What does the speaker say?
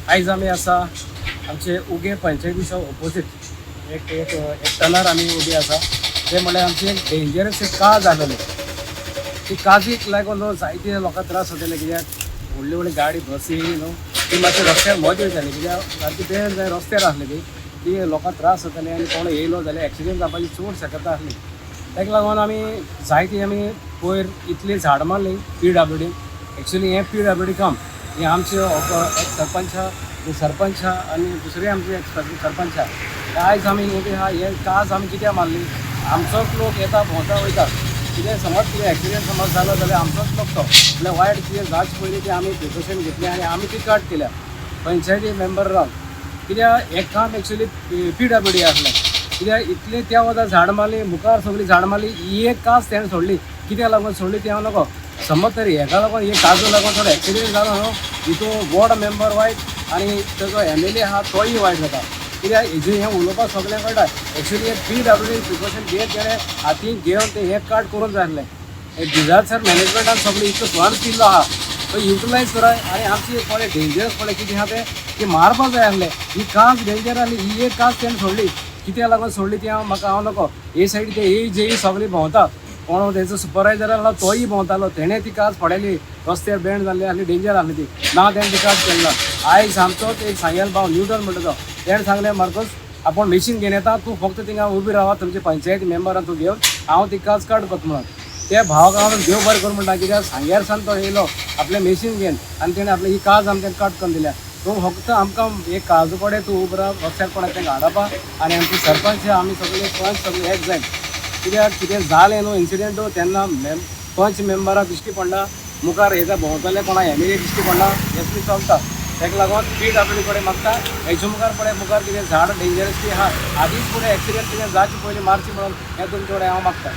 आयज आमी आसा आमचे उगे पंचायतीच्या ओपोजीट एक एक एक टनार आमी उबे आसा. ते म्हणल्यार आमची एक डेंजरस एक काज आसलेली. ती काजीक लागून न्हू जायते लोकांक त्रास जाताले, कित्याक व्हडली व्हडली गाडी बसी न्हू ती मातशी रस्त्यार मदीं वयताली, कित्याक सारकी बेंड जाय रस्त्यार आसली ती ती लोकांक त्रास जाताले आनी कोण येयलो जाल्यार एक्सिडंट जावपाची चड शक्यता आसली. ताका लागून आमी जायती आमी पयर इतलीं झाडां मारलीं पीडब्ल्यूडीन. एक्चुली हें पीडब्ल्यूडी काम हें आमचे एक सरपंच आहा, सरपंच आहा आनी दुसरे आमचे एक सरपंच आहा. आयज आमी उबे आहा, हे काज आमी कित्याक मारली? आमचोच लोक येता, भोंवता वयता. कितें समज कितें एक्सिडंट समज जालो जाल्यार आमचोच लोक तो. म्हणल्यार वायट कितें जावचे पयलीं ती आमी प्रिकॉशन घेतली आनी आमी ती कट केल्या पंचायती मेंबर रावन. कित्याक हें काम एक्चुली पीडब्ल्यूडी आसलें, कित्याक इतलें त्या वता झाड मारली, मुखार सगळीं झाड मारली, ही एक काज तेणें सोडली. कित्याक लागून सोडली तें हांव नको. समज तरी हेका लागून, हे काजू लागून थोडो एक्सिडंट जालो न्हू, हितून वॉर्ड मेंबर वायट आनी तेजो एमएलए आहा तोय वायट जाता. कित्याक हेजें हें उलोवपाक सगळ्यांक कळटा. एक्चुली हे पीडब्ल्यूडी प्रिकॉशन घेवन तेणें हातीन घेवन तें हें कट करूंक जाय आसलें. हे डिजास्टर मॅनेजमेंटान सगळें इतलो फंड्स दिल्लो आहा, तो युटिलायज कराय आनी आमची पळय डेंजरस पळय कितें आहा तें ती मारपाक जाय आसलें. ही काज डेंजर आसली, ही एक काज तेणें सोडली. कित्याक लागून सोडली ती हांव म्हाका हांव नको. हे सायडी ते ए जे सगळीं भोंवता. कोण तेजो सुपरवायजर आसलो तोय भोंवतालो. तेणें ती काज पळयली, रस्त्यार बेंड जाल्ली आसली, डेंजर आसली ती ना, तेणें ती काज केली ना. आयज आमचोच एक सांगेल भाव न्यूटन म्हणटा तो, तेणें सांगलें, मार्कोस आपूण मेशीन घेवन येता, तूं फक्त थिंगा उबी रावा, तुमचे पंचायत मेंबरान तूं घेवन, हांव ती काज कट करता म्हणून. त्या भावाक हांव देव बरें करूं म्हणटा, कित्याक सांग्यार सान तो येयलो आपलें मेशीन घेवन आनी तेणें आपली ही काज आमकां कट करून दिल्या. तूं फक्त आमकां एक काजू कडेन तूं उबो राव, रस्त्यार कोणाक तेंका हाडपा आनी आमचे सरपंच आमी सगळे पंच सगळे एक जाय. कित्याक कितें जालें न्हू इन्सिडंट तेन्ना पंच मेंबराक दिश्टी पडना, मुखार येता भोंवतले कोणा एमएलए दिश्टी पडना, हें चलता. ताका लागून पीडब्ल्यूडी कडेन मागता, हेच्या मुखार पळय मुखार कितें झाड डेंजरस ती आहा, आदींच फुडें एक्सिडंट कितें जावचे पयलीं मारची म्हणून हें तुमचे कडेन हांव मागता.